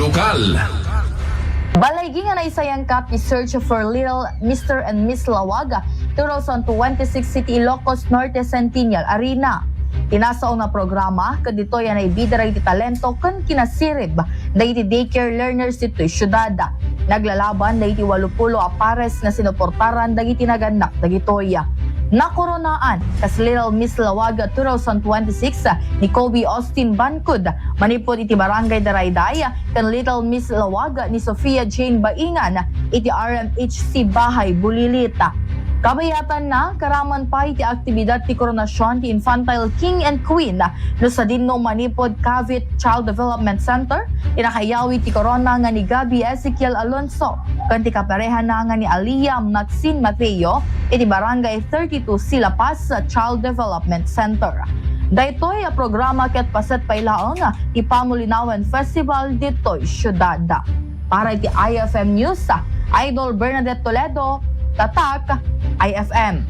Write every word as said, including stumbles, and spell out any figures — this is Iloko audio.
Lokal. Balaygi nga naisayangkap ti Search for Little Mister and Miss Laoag two thousand twenty-six iti Ilocos Norte Centennial Arena. Ti nasao nga programa ket ditoy a naibida dagiti talento ken kinasirib dagiti daycare learners ditoy siudad. Naglalaban dagiti walupulo a pares nga sinuportaran dagiti nagannak dagitoy. Nakoronaan kas Little Miss Laoag two thousand twenty-six ni Kobe Austin Bancud manipud iti Barangay Darayday ken Little Miss Laoag ni Sofia Jane Baingan iti R M H C Bahay Bulilit. Kabayatanna, karaman pay ti aktibidad ti koronasion ti Infantile King and Queen no sadino manipud Cavite Child Development Center ti nakayawi ti korona nga ni Gabby Ezekiel Alonso ken ti kaparehanna nga ni Aliyah Maxine Mateo iti Barangay thirty-two C La Paz Child Development Center. Daytoy a programa ket paset pay laeng ti Pamulinawen Festival ditoy siudad. Para iti I F M News, Idol Bernadette Toledo, Tatak, I F M.